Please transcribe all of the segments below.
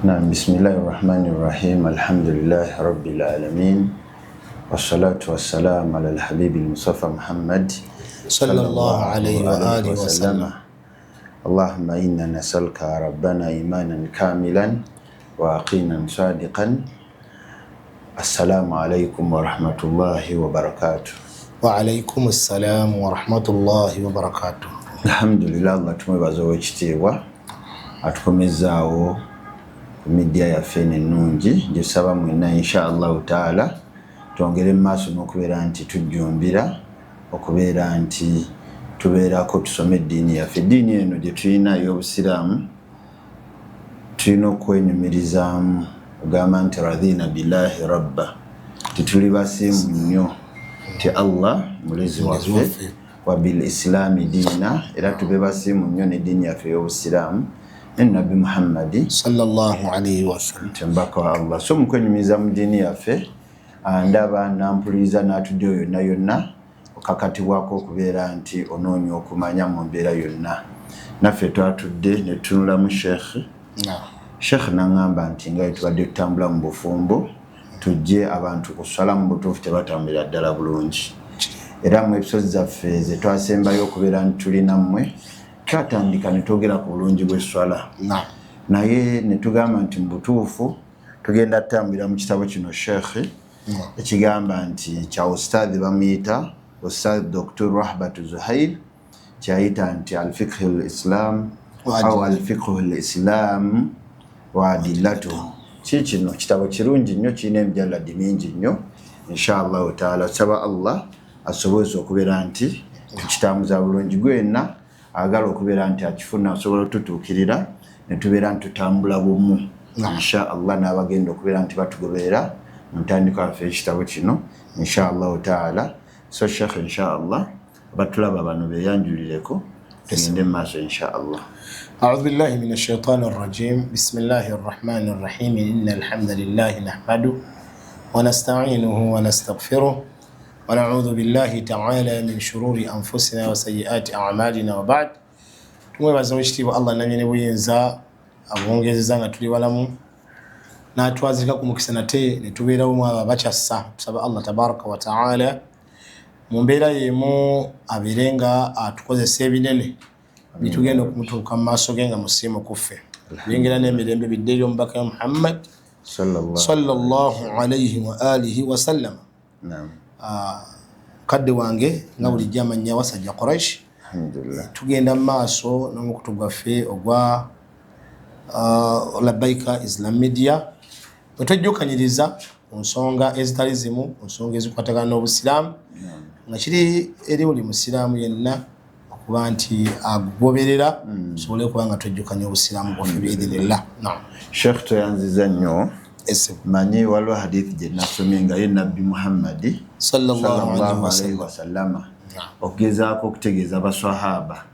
Naam, bismillahi rahmani rahim, alhamdulillahi rabbil alamin, wassalatu wassalamu ala alhabibi almustafa Muhammad sallallahu alayhi wa alihi wasallam. Allahumma inna nasaluka rabbana imanan kamilan wa yaqinan sadiqan. Assalamu alaikum warahmatullahi wabarakatuh. Wa alaikum assalamu warahmatullahi wabarakatuh. Alhamdulillah, Allah tumwebaza owekitiibwa atukomezaawo ku midiya yaffe eno ennungi gyesaba mwenna insha Allahu taala twongere mu maaso n'okubeera nti tujjumbira okubeera nti tubeerako tusome eddiini yaffe. Eddiini eno gye tulina ey'obusiraamu tulina okwenyumirizaamu ogamba nti radhina billahi rabba, tituli basiimu nnyo nti Allah mulezi waffe, wa bil islaami diina, era tube basiimu nnyo n'eddiini yaffe ey'obusiraamu ne Nabbi Muhammadi sallallahu alayhi wasallam nti omubaka wa Allah. So mu kwenyumiriza mu ddiini yaffe, andaba nampuliriza n'atuddeyo yonna yonna, okakatibwako okubeera nti onoonya okumanya mu mbeera yonna. Naffe twatudde ne tutunulamu Sheikh. Sheikh n'aŋŋamba nti nga tubadde tutambula mu bufumbo, tujje abantu ku swala mu butuufu tebatambulira ddala bulungi. Era mu episode zaffe ze twasembayo okubeera nti tuli nammwe, twatandika ne twogera ku bulungi bw'esswala. Naye ne tugamba nti mu butuufu tugenda tutambulira mu kitabo kino Sheikh ekigamba nti kya ustaadhi bamuyita Ustaadh Dr. Rahbatu Zuhair, kyayita nti alfiqhu lislam au alfiqhu lislam wa adillatuhu. Ki kino kitabo kirungi nnyo, kirina emijaladi mingi nnyo. Inshallahu taala tusaba Allah asobozesa okubeera nti tukitambuza bulungi. Gwenna agala okubeera nti akifuna asobola otutuukirira ne tubeera nti tutambula bumu insha Allah n'abagenda okubeera nti batugoberera mu ntandikwa yaffe ekitabo kino insha Allahu taala. So Sheikh, insha Allah batulaba bano beyanjulireko tugende mu maaso insha Allah. أعوذ بالله من الشيطان الرجيم، بسم الله الرحمن الرحيم، إن الحمد لله نحمده ونستعينه ونستغفره ونعوذ بالله تعالى من شرور أنفسنا وسيئات أعمالنا، وبعد. Tumwebaza owekitiibwa Allah nanyini buyinza abwongezeza nga tuli balamu n'atwazika ku mukisa nate ne tubeerawo mu abo abakyassa. Tusaba Allah tabaraka wa taala mu mbeera y'emu abeere nga atukozesa ebinene bitugenda okumutuuka mu maaso ge nga musiimu kuffe. Byengera n'emirembe bidde eri omubaka wa Muhammad sallallahu alayhi wa alihi wasallama. Mukadde wange nga bulijjo amannya Wasajja Quraish. Tugenda mu maaso n'omukutu gwaffe ogwa Labaika Islam Media bwe twejjukanyiriza ku nsonga ezitali zimu, ku nsonga ezikwatagana n'obusiraamu, nga kiri eri buli musiraamu yenna okuba nti agoberera, tusobole okuba nga twejjukanya obusiraamu bwaffe biidhinillah. Naam. Sheikh, toyanziza nnyo. Manyi waliwo hadithi gye nasomye nga ye Nabbi Muhammadi sallallahu alaihi wasallama okugezaako okutegeeza baswahaba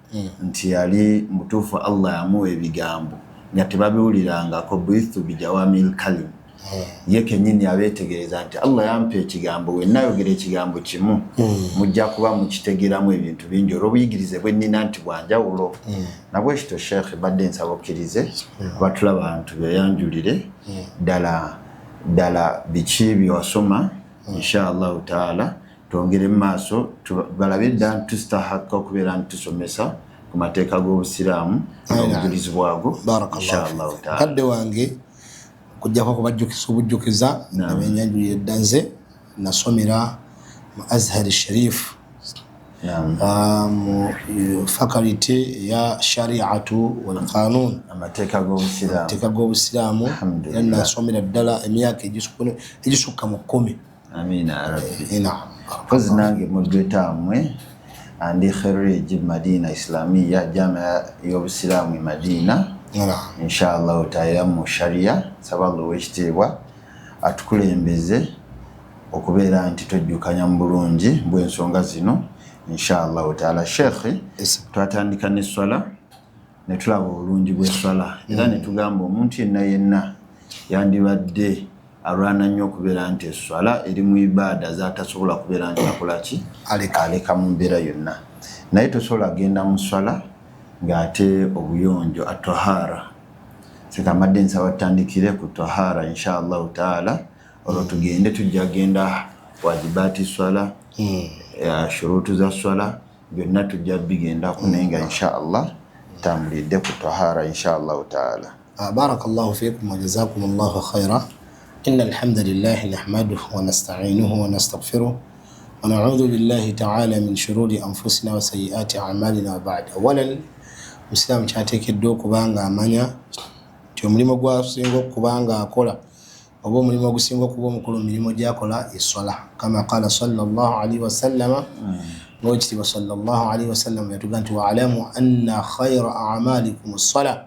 nti yali mutuufu Allah yamuwa ebigambo nga tebabiwulirangako, buithu bijawamil kalim. Ye kennyini abeetegereza nti Allah yampa ekigambo, wenayogera ekigambo kimu mujja kuba mukitegeramu ebintu bingi olw'obuyigirize bwe nnina nti bwanjawulo. Nabwekityo Sheekh, badde nsaba okkirize abatulaba bantu beyanjulire ddala ddala biki byewasoma insha Allahu taala, twongere mu maaso balabe ddala nti tusitahaka okubeera nti tusomesa ku mateeka g'obusiraamu n'obujulizi bwago insha Allahu taala. Mukadde wange, okujjako okubajjukiza obujjukiza abenyanjulira edda, nze nasomera mu Azhar Sharif mu faculty ya shariatu wal qanun, amateeka g'obusiraamu. Amateeka g'obusiraamu. Era nasomera ddala emyaka egisukka mu 10. Amiina ya rabbi. Naam. Kozi nange mudwetaamwe andi khariji Madina Islamia, jamia y'obusiraamu e Madina inshallah taala mu sharia. Saba Allah owekitiibwa atukulembeze okubeera nti twejjukanya mu bulungi bw'ensonga zino inshallah taala. Sheikh, twatandika n'esswala ne tulaba obulungi bw'esswala, era ne tugamba omuntu yenna yenna yandibadde alwana nnyo okubeera nti esswala eri mu ibaada z'atasobola kubeera nti akola ki, aleka mu mbeera yonna. Naye tosobola genda mu swala ng'ate obuyonjo atahara Sekamadde nsaba tutandikire ku tahara insha Allahu taala, olwo tugende, tujja genda wajibaati swala, shurutu za swala, byonna tujja bigendako, naye nga insha Allah tambulidde ku tahara insha Allahu taala. Barakallahu fikum wa jazakum llahu khaira. Inna alhamdulillahi nahmaduhu wa nasta'inuhu wa nastaghfiruh wa na'udhu billahi ta'ala min shururi anfusina wa sayyiati a'malina, wa ba'd. Awalan, omusiraamu kyateekeddwa okuba nga amanya nti omulimu gwasinga okuba nga akola, oba omulimu ogusinga okuba omukulu mu mirimu gyakola, eswala, kama qala sallallahu alaihi wasallama, ng'owekitiibwa sallallahu alaihi wasallama yatuga nti waalamu anna khaira amalikum ssala.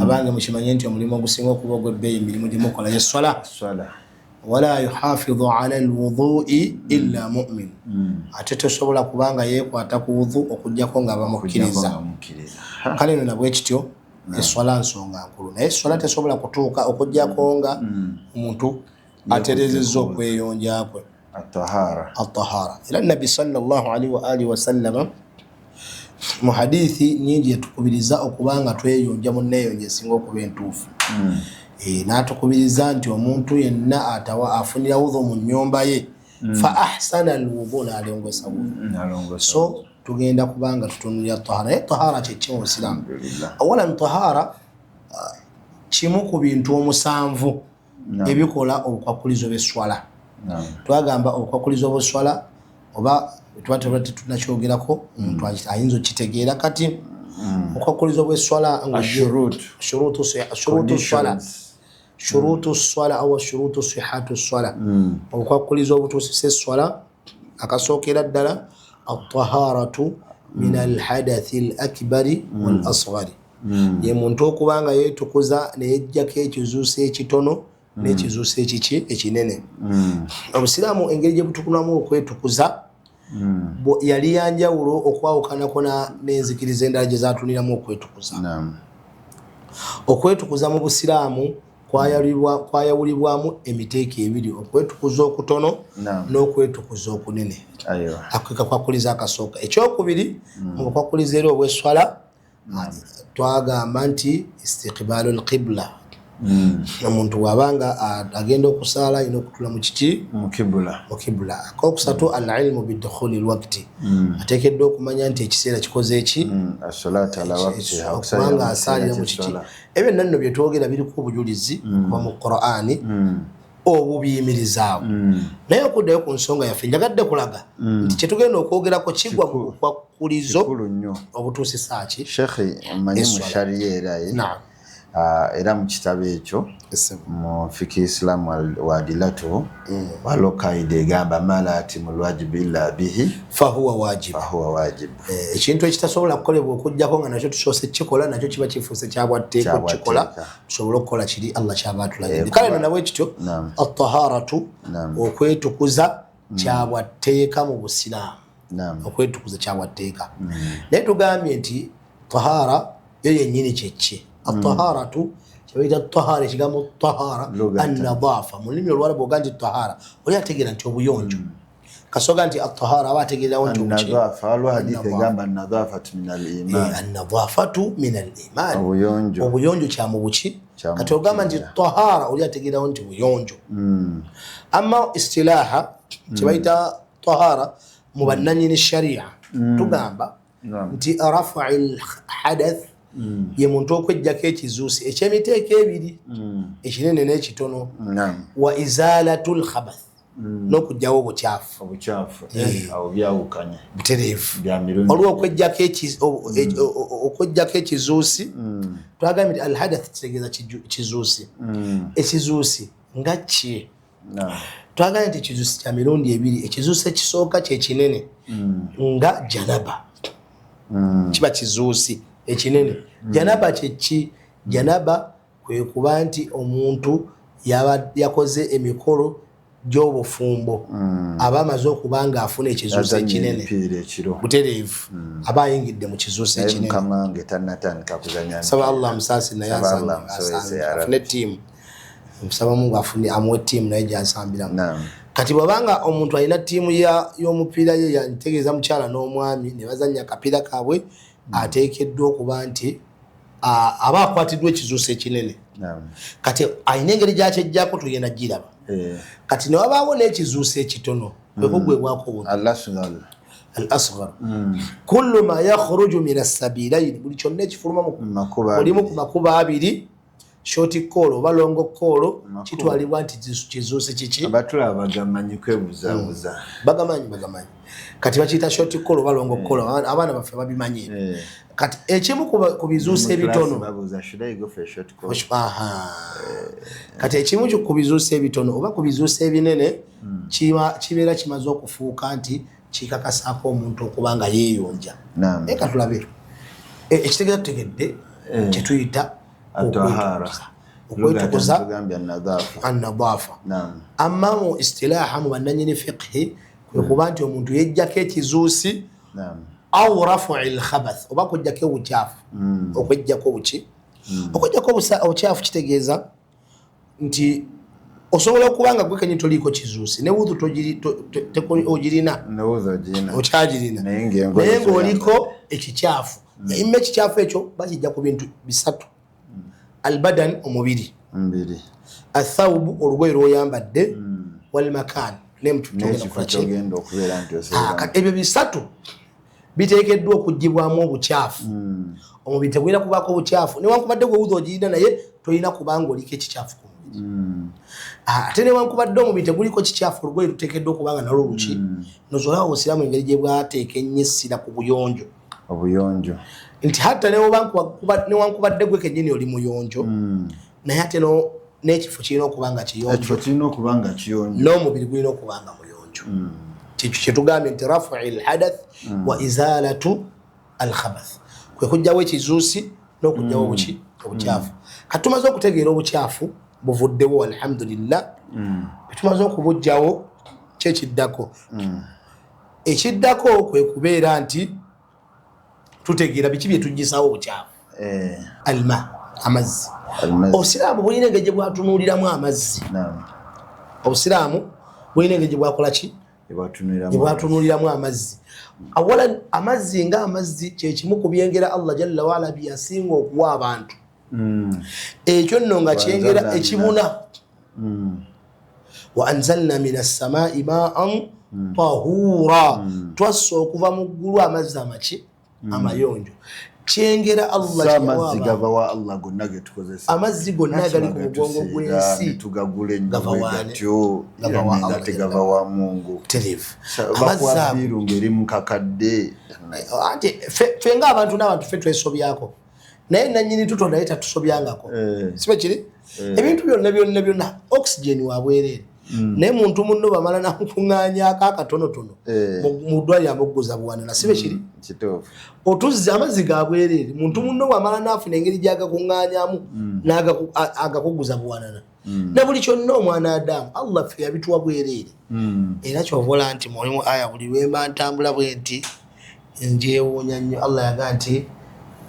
Abange, mukimanye nti omulimu ogusinga okuba ogwebbeeyi emirimu gyemukola yeswala. Swala. Wala yuhafidhu ala alwudui illa mumin. Ate tosobola kubanga yeekwata ku wudhu okugjako nga bamukkiriza. Nga mukkiriza. Kale no nabwe kityo, eswala nsonga nkulu, naye eswala tesobola kutuuka okugjako nga omuntu aterezezza okweyonja kwe. Atahara. Atahara. Era Nabbi sallallahu alaihi wa alihi wasallama mu hadithi nyingi yatukubiriza okuba nga tweyonja mu neeyonja esinga okuba entuufu. N'atukubiriza nti omuntu yenna atawa afunira wudhu mu nnyumba ye, fa ahsana alwudhu, n'alongosa wudhu. Nalongosa. So tugenda kubanga tutunulira tahara. Naye tahara kyeki mu busiraamu? Alhamdulillah. Awalan, tahara kimu ku bintu omusanvu ebikola obukwakulizo bw'esswala. Twagamba obukwakulizo bw'esswala, oba tuba tuba tetunakyogerako, omuntu ayinza okukitegeera. Kati obukwakulizo bw'esswala Ashurut. shurutu swala. Conditions. Shurutu swala awa shurutu sihatu swala, obukwakulizo obutuusisa esswala, akasookera ddala ataharatu min alhadathi al akbari wal asgari, ye muntu okuba nga yeetukuza neyejjako ekizuusa ekitono n'ekizuusa ekiki ekinene. Obusiraamu engeri gye butukunamu okwetukuza yali yanjawulo okwawukanako n'enzikiriza endala gye zatuniramu okwetukuza. Okwetukuza mu busiraamu kwayawulibwamu emiteeko ebiri: okwetukuza okutono n'okwetukuza okunene. Ako kakwakuliza akasooka. Ekyokubiri mu bukwakuliza era obweswala, twagamba nti istiqbaalu lqibla. Omuntu bw'abanga agenda okusaala, alina okutula mu kiki? Mukibula. Mu kibula. Akokusatu, alilmu bidukhuli lwakti, ateekeddwa okumanya nti ekiseera kikoze eki? Asolata ala waktiha. Okubanga asaalira mu kiki? Ebyo nna nno byetwogera biriko obujulizi okuva mu Qur'ani obubiyimirizaawo. Naye okuddayo ku nsonga yaffe, njagadde kulaga nti kyetugenda okwogerako kigwa mu bukwakulizo Kikulu nnyo. obutuusisa ki? Shekhe, omanyi mu Eswala. Shariya era ye era mu kitabo ekyo, mu fiki Islamu waadilatuhu, waliwo kaida egamba ma la yatimu lwajibu illa bihi fahuwa wajibu. Fahuwa wajibu. Ekintu ekitasobola kukolebwa okugjako nga nakyo tusoose kikola, nakyo kiba kifuuse kyabwatteeka okukikola, Kyabwatteeka. tusobole okukola kiri Allah kyaba atulagidde. Eh, Kale no nabwe kityo, ataharatu, okwetukuza kyabwatteeka mu busiraamu. Okwetukuza kyabwatteeka, naye tugambye nti tahara yo yennyini kyeki? Ataharatu kyebayita tahara, ekigambo tahara, Lugatan. Annadaafa mu lulimi olwarabu. Oga nti tahara, oli ategeera nti obuyonjo. Kasoga nti atahara, aba ategeerawo nti obuki? Anadhafa, waliwo hadithi An-nadhafa. egamba anadhafatu min al iman. Annadhafatu min al iman. Obuyonjo. Obuyonjo kyamubuki? Kya Kati ogamba nti tahara, oli ategeerawo nti buyonjo. Amma istilaha, kyebayita tahara mu bannanyini sharia, tugamba nti rafai lhadath, ye muntu okwejjako ekizuusi ekyemiteeko ebiri, ekinene n'ekitono, wa izalatu lkhabath, n'okugjawo obukyafu. Obukyafu. Awo byawukanye. Butereevu. Bya mirundi. Waliwo okwejjako ekizuusi. Twagambye nti alhadath kitegeeza kizuusi. Ekizuusi nga ki? Twagambye nti ekizuusi kya mirundi ebiri. Ekizuusi ekisooka kyekinene, nga janaba, kiba kizuusi ekinene. Janaba kyeki? Janaba kwe kuba nti omuntu yaba yakoze emikolo gy'obufumbo, aba amaze okuba nga afuna ekizuusi Azannya ekinene. emipiira ekiro. Butereevu, aba ayingidde mu kizuusi Naye ekinene. mukama wange tannatandika kuzannya. Saba Allah amusaasire, naye Saba Allah azanye, amusobozese, asange, ya Rabbi. afune ttiimu. Nsaba Mungu afune, amuwe ttiimu naye gyasambiramu. Kati bwabanga omuntu alina ttiimu y'omupiira ye, yantegeeza mukyala n'omwami ne bazannya akapiira kaabwe, ateekeddwa okuba nti aba akwatiddwa ekizuusi ekinene. Kati alina engeri gyakyejjako, tugenda giraba. Kati newabaawo n'ekizuusi ekitono, kwekugwebwako wudu. Al asghar kullu ma yakhruju min assabilaini, buli kyonna ekifuluma mulimu ku makubo abiri, short call oba long call, kitwalibwa nti kizuusi kiki. Abatulaba bagamanyi kwebuzabuza. Bagamanyi, bagamanyi. Kati bakiyita short call oba long call, abaana baffe babimanyi. Kati ekimu ku bizuusi ebitono, kati ekimu ku bizuusi ebitono oba ku bizuusi ebinene, kibeera kimaze okufuuka nti kikakasaako omuntu okuba nga yeeyonja. Naye katulabe ekitegeeza tutegedde kyetuyita okwetukuza, anadaafa. Amma mu istilaha, mu bannanyini fiqhi, kwekuba nti omuntu yejjako ekizuusi au rafui lkhabath, oba kwejjako obukyafu. Okwejjako obuki? Okwejjako obukyafu kitegeeza nti osobola okuba nga gwe kenyini toliiko kizuusi, ne wudhu ogirina, okyagirina, naye ngaoliko ekikyafu. Imma ekikyafu ekyo bakijja ku bintu bisatu: albadan, omubiri, athawubu, olugoye lwoyambadde, walmakan. Ebyo bisatu biteekeddwa okugibwamu obukyafu. Omubiri tegulina kubaako obukyafu, newankubadde gwe wudhu ogirina, naye tolina kubanga oliko ekikyafu ku mubiri. Ate newankubadde omubiri teguliko kikyafu, olugoye luteekeddwa okubanga nalwo luki. Nozolaba obusiraamu engeri gye bwateeka ennyo essira ku buyonjo. Obuyonjo. Nti hatta newankubadde gwe kennyini oli muyonjo, naye ate n'ekifo kirina okuba nga kiyonjo, n'omubiri gulina okuba nga muyonjo. Kyekyo kyetugambye nti rafui lhadath wa izalatu alkhabath, kwe kujjawo ekizuusi n'okujjawo obuki, obukyafu. Kati tumaze okutegeera obukyafu buvuddewo, alhamdulillah. Tumaze okubujjawo, kyekiddako, ekiddako kwe kubeera nti tutegeera biki bye tujjisawo obukyafu. Alma, amazzi. Obusiraamu bulina engeri gye bwatunuuliramu amazzi. Obusiraamu bulina engeri gye bwakola ki, gye bwatunuuliramu amazzi. Awala amazzi nga amazzi kyekimu ku byengera Allah jalla waala byeyasinga okuwa abantu. Ekyo nno nga kyengera ekibuna. Wa anzalna min assamai maan tahura, twassa okuva mu ggulu amazzi amaki, amayonjo. Kyengera Allah. Amazzi gava wa Allah gonna getukozesa. Amazzi gonna gali ku mugongo gw'ensi tugagula ennyo, tegava wa Mungu. Terevu. Bakuwa bill ng'eri mu kakadde. Anti ffe ng'abantu n'abantu ffe twesobyako, naye nanyini tuto naye tatusobyangako. Sibe kiri? Ebintu byonna byonna byonna, oxygen wabwereere, naye muntu munno bamala namukuŋŋaanyako akatonotono mu ddwaliro amugguza buwanana. Sibe kiri? Otuzzi, amazzi ga bwereere, muntu munno bwamala naafuna engeri gyagakuŋŋaanyamu agakuguza buwanana. Ne buli kyonna omwana Adamu, Allah ffe yabituwa bwereere. Era kyovola nti mulimu aya, buli lwemba ntambula bwe nti njewuunya nnyo. Allah yaga nti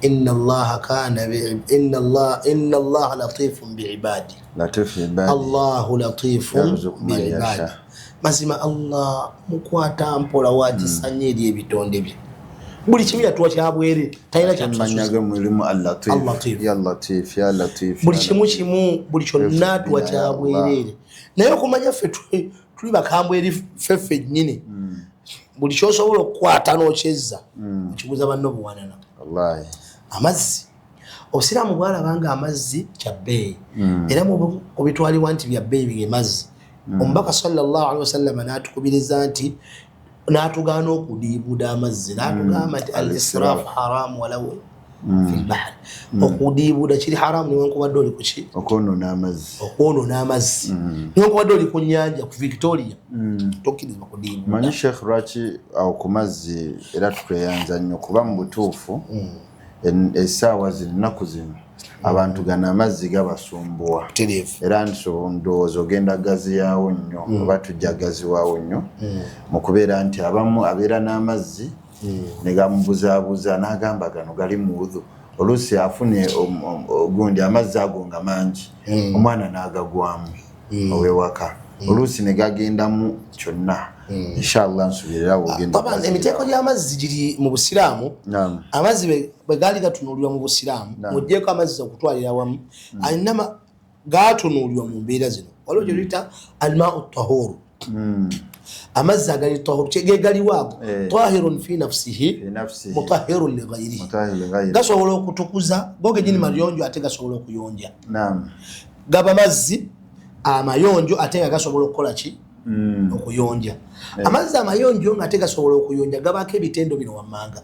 inna Allaha kana inna Allaha latifun biibadi, Allahu latifun biibadi, mazima Allah mukwata mpola wakisanya eri ebitonde bye. Buli kimu yatuwa kyabwere, talina kyatusasulabuli kimu kimu, buli kyonna atuwa kyabwereere. Naye okumanya ffe tuli bakambwe eri ffe ffennyini, buli kyosobola okukwata n'okyezza, okiguza banno buwanana. Amazzi, obusiraamu bwalaba nga amazzi kyabbeeyi, era kubitwalibwa nti byabbeeyi bige mazzi. Omubaka sallallahu alaihi wasallama n'atukubiriza nti, n'atugaana okudiibuuda amazzi, n'atugamba nti al israfu haramu walaw fi lbahari. Okudiibuuda kiri haramu newankubadde oli kuki? Okwonona amazzi. Okwonona amazzi newankubadde oli ku nyanja, ku Victoria, tokkirizibwa kudiibuuda. Manyi Sheikh, lwaki awo ku mazzi era tukweyanza nnyo? Kuba mu butuufu essaawa zino, ennaku zino, abantu gano amazzi gabasumbuwa. Era ndowooza ogenda gaziyawo nnyo, oba tujja gaziwawo nnyo, mu kubeera nti abamu abeera n'amazzi ne gamubuzaabuza n'agamba gano gali mu wudhu. Oluusi afune gundi amazzi ago nga mangi, omwana n'agagwamu owewaka, oluusi ne gagendamu kyonna. Inshallah nsubirira wogenda. Emiteeko gy'amazzi giri mu Busiraamu. Amazzi bwe gaali gatunuulirwa mu Busiraamu, muggyeko amazzi okutwalira awamu, alina gatunuulirwa mu mbeera zino. Waliwo gye luyita almau tahuru, amazzi agali tahuru gegaliwo ago, tahirun fi nafsihi mutahirun lighairihi, gasobola okutukuza go genyini mayonjo ate gasobola okuyonja. Gaba mazzi amayonjo ate nga gasobola okukola ki? Okuyonja. Amazzi amayonjo nga ate gasobola okuyonja gabaako ebitendo bino wammanga.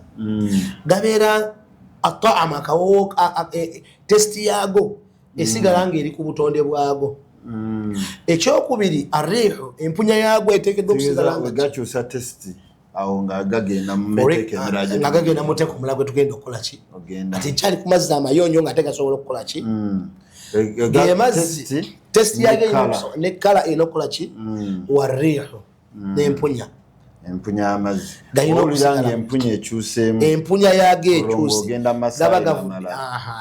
Gabeera ataama, akawowo, taste yaago esigala ng'eri ku butonde bwago. Ekyokubiri, ariihu, empunya yaago eteekeddwa okusigala nga gakyusa taste awo nga gagenda mu miteeko emirala nga gagenda mu muteeko omulala gwe tugenda okukola ki. Kati nkyali ku mazzi amayonjo nga ate gasobola okukola ki? Ge mazzi taste yaago ne colour erina okukola ki? Wariihu, n'empunya. Empunya y'amazzi, owulira nga empunya ekyuseemu. Empunya yaago ekyuse, gaba gavudde.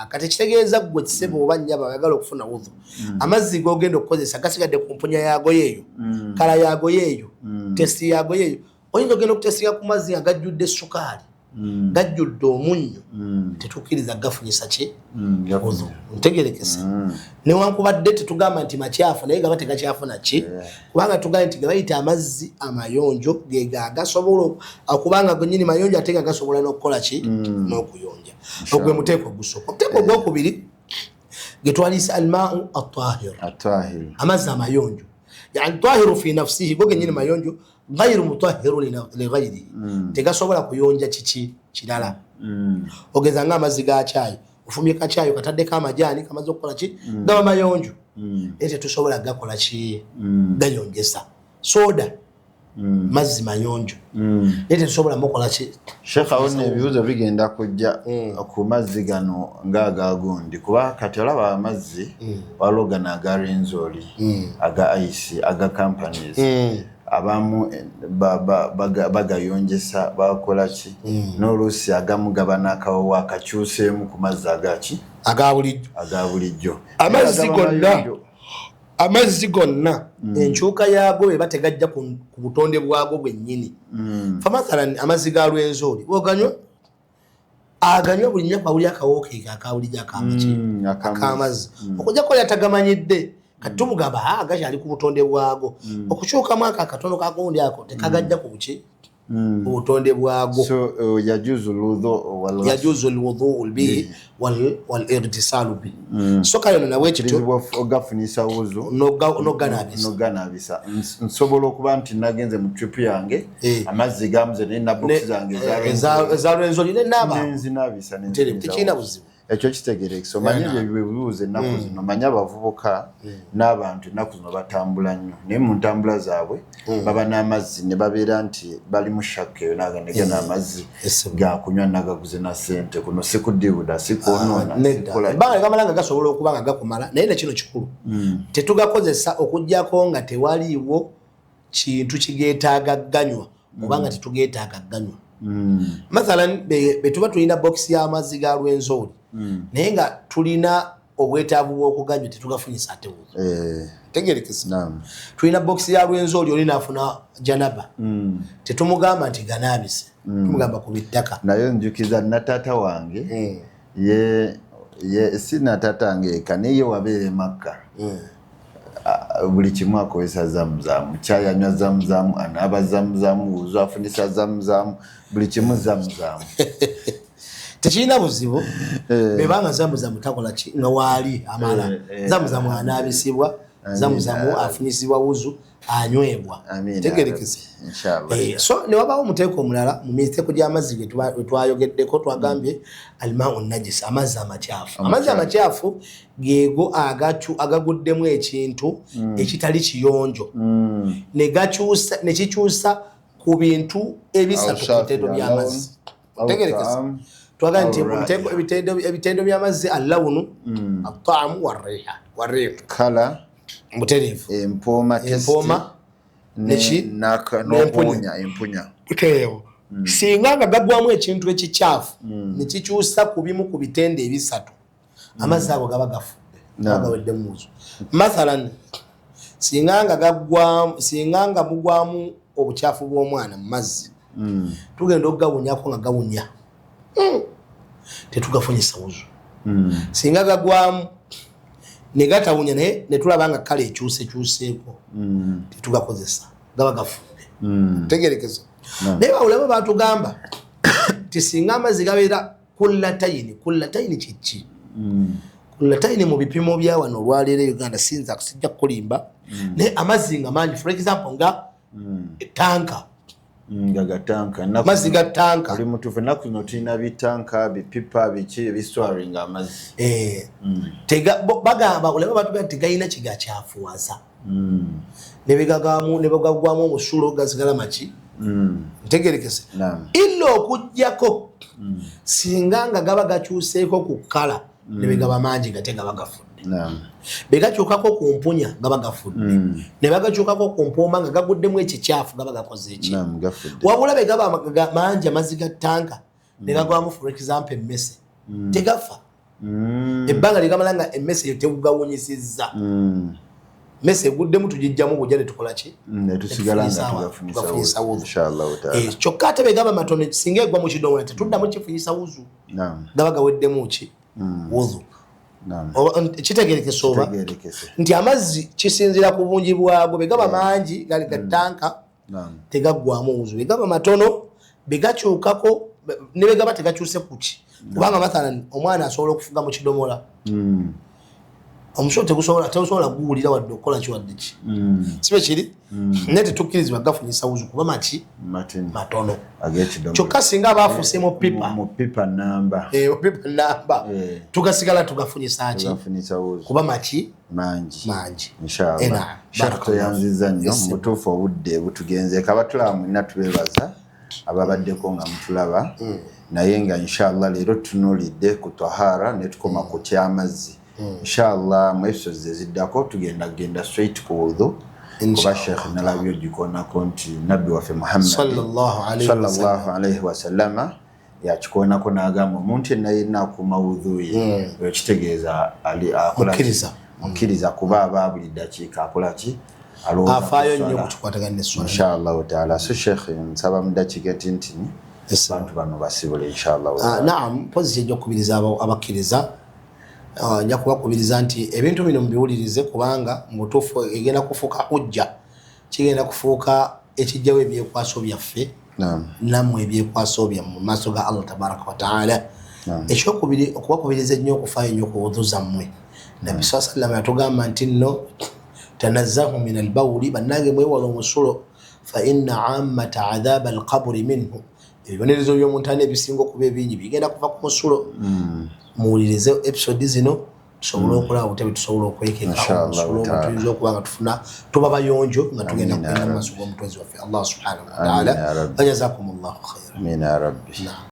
Kati kitegeeza ggwe kisebo oba nnyaba oyagala okufuna wudhu, amazzi g'ogenda okukozesa gasigadde ku mpunya yaago yeeyo, colour yaago yeeyo, taste yaago yeeyo. Oyinza ogenda okutesinga ku mazzi nga gajjudde sukaali, gajjudde omunnyo, tetukkiriza gafunyisa ki? Wudhu. Ntegerekese? Newankubadde tetugamba nti makyafu, naye gaba tegakyafuna ki, kubanga tugambye nti gebayita amazzi amayonjo gega agasobola okubanga genyini mayonjo ate nga gasobola n'okukola ki? N'okuyonja. Ogwe muteeko ogusooka. Omuteeko ogwokubiri getwalisa almau atahir, amazzi amayonjo, yani tahiru fi nafsihi, go genyini mayonjo, gairu mutahiru lighairihi, tegasobola kuyonja kiki kirala. Ogeza nga amazzi ga caayi, ofumye kacaayi kataddeko amajaani, kamaze okukola ki? Gaba mayonjo, naye tetusobola gakola ki? Gayonjesa. Soda mazzi mayonjo, naye tetusobola mukola ki? Sheekh, awo nno ebibuuzo bigenda kujja ku mazzi gano ng'agagundi, kuba kati olaba amazzi waliwo gano aga Rwenzori, aga ice, aga companies, abamu bagayonjesa, bakola ki, n'oluusi agamu gaba n'akawowo akakyuseemu ku mazzi agaki? Aga bulijjo. Aga bulijjo. Amazzi gonna, amazzi gonna enkyuka yaago beba tegajja ku butonde bwago bwennyini. Famathalan, amazzi ga Lwenzori oganywa, aganywa buli nnaku, awuli akawookeeka akabulijjo akamaki akamazzi, okujjako oli atagamanyidde. Kati tumugamba gakyali ku butonde bwago, okukyukamu ako akatono kagundi ako tekagajja ku buki? Ku butonde bwago. So yajuzu lwudhu wal yajuzu lwudhuu bihi walirtisalu bihi. So kale no nabwe kityo ogafunisa wuzu. Noganabisa. Noganabisa. Nsobola okuba nti nagenze mu trip yange, amazzi gamuze, naye na box zange eza Rwenzori nenaaba. Nenzinabisa. Tekirina buzibu. Ekyo kitegerekesa. Omanye ebyo bibuuzo ennaku zino, manye abavubuka n'abantu ennaku zino batambula nnyo, naye mu ntambula zaabwe baba n'amazzi ne babeera nti bali mu shakka eyo naganega n'amazzi gakunywa, nagaguze na ssente, kuno sikudibuda, sikwonoona. Ebbanga ligamala nga gasobola okuba nga gakumala. Naye nekino kikulu, tetugakozesa okugjako nga tewaliiwo kintu kigeetaaga ganywa obanga tetugeetaaga ganywa. Mathalan, betuba tulina bokisi y'amazzi ga Lwenzori, naye nga tulina obwetaavu bw'okuganywa, tetugafunyisa ate wuzu. Tegerekesa? Tulina bokisi ya Lwenzori, oli naafuna janaba, tetumugamba nti ganaabise, tumugamba ku bittaka. Naye njukiza nataata wange, ye si nataata wange eka, naye ye wabeera e Makka, buli kimu akozesa zamuzamu, kyayi anywa zamuzamu, anaaba zamuzamu, wuzu afunisa zamuzamu, buli kimu zamuzamu. Tekirina buzibu bebanga zamuzamu takola ki nga waali amala. Zamuzamu anaabisibwa, zamuzamu afunyisibwa wuzu, anywebwa. Tegerekese? So newabawo omuteeko omulala mu miteeko gy'amazzi gwe twayogeddeko, twagambye almau najis, amazzi amakyafu. Amazzi amakyafu geego agaguddemu ekintu ekitali kiyonjo nekikyusa ku bintu ebisatu ku bitendo by'amazzi. Tegerekese? Twagambye nti ebitendo by'amazzi: allawunu, ataamu, warriha, warrihu. Colour. Butereevu. Empooma. Empooma. Neki? N'okuwunya, empunya. Butereevu. Singa nga gagwamu ekintu ekikyafu nekikyusa ku bimu ku bitendo ebisatu, amazzi ago gaba gafudde, gawedde muzu. Mathalan, singa nga gagwamu, singa nga mugwamu Obukyafu bw'omwana mu mazzi tugenda okugawunyako nga gawunya, tetugafunyisa wuzu. Singa gagwamu ne gatawunya, naye ne tulaba nga kale ekyusekyuseeko, tetugakozesa, gaba gafudde. Tegerekeza. Naye bawulaba batugamba ti singa amazzi gabeera kullatayini. Kullatayini kyeki? Kullatayini mu bipimo bya wano olwaleero e Uganda, sinza sijja kukulimba, naye amazzi nga mangi, for example nga tanka. Nga gatanka. Amazzi ga tanka. Oli mutuufu, ennaku zino tulina bitanka, bipipa, biki ebiswaringa amazzi. Eh, bagamba olaba batugamba tegayina kigakyafuwaza, ne bagagwamu omusulo gasigala maki. Ntegerekese? Illa okugjako singa nga gaba gakyuseeko ku kkala ne begaba mangi nga tegaba gafudde, begakyukako ku mpunya gaba gafudde, ne bagakyukako ku mpuuma nga gaguddemu ekikyafu gaba gakoze eki? Wabula begaba mangi amazzi ga tanka ne gagwamu, for example, emmese, tegafa. Ebbanga lyegamala nga emmese eyo tegugawunyisizza, mmese eguddemu tugijjamu bujja netukola ki? Netusigala nga tugafunyisa wuzu. Kyokka ate begaba matono, singa egwa mu kidomola tetuddamu kifunyisa wuzu, gaba gaweddemu ki? Wuzu. Kitegerekese oba nti amazzi kisinzira ku bungi bwago? Begaba mangi gali gatanka, tegaggwamu wuzu. Begaba matono, begakyukako ne begaba tegakyuse kuki? Kubanga mathalan omwana asobola okufuga mu kidomola, omusulo tegusobola guwulira wadde okukola ki wadde ki. Sibe kiri? Naye tetukkirizibwa gafunyisa wuzu kuba maki? Matono. Kyokka singa aba afuuse mu pipa, mu pipa namba, pipa namba, tugasigala tugafunyisa ki? Kuba maki? Mangi. Mangi. Inshallah. Sheikh, toyanziza nnyo. Mubutuufu obudde butugenzeeko. Abatulaba mwenna tubebaza ababaddeko nga mutulaba, naye nga inshallah leero tutunuulidde ku tahara ne tukoma ku kyamazzi. Inshallah mu episodes eziddako tugenda kugenda straight ku wudhu, kuba Sheikh nalabye ogikonako nti nabbi waffe Muhammad sallallahu alaihi wasallama yakikonako n'agamba omuntu yenna yenna akuuma wudhu ye, oyo kitegeeza mukkiriza, kuba aba buli ddakiika akola ki? Afaayo nnyo kukikwatagana neswala. Inshallah taala. So Sheikh, nsaba mu ddakiika etintini abantu bano basibule inshallah. Naam, mpozi kyejja okukubiriza abakkiriza, nja kubakubiriza nti ebintu bino mubiwulirize, kubanga mu butuufu egenda kufuuka hujja, kigenda kufuuka ekijjawo ebyekwaso byaffe nammwe ebyekwaso byammwe mu maaso ga Allah tabaraka wataala. Ekyokubiri, okubakubiriza ennyo okufaayo ennyo ku wudhu zammwe. Nabbi saa sallama yatugamba nti nno tanazzahu min albawuli, bannange mwewala omusulo, fa inna ammata adhaba alqaburi minhu, ebibonerezo by'omuntana ebisinga okuba ebingi bigenda kuva ku musulo. Muwulirize episode zino tusobole okulaba butya bwetusobola okwekeka omusulo ogwo, tuyinza okuba nga tufuna tuba bayonjo nga tugenda kugenda mu maaso g'omutonzi waffe Allah subhanahu wataala. Wajazakum llahu khaira. Amina ya rabbi.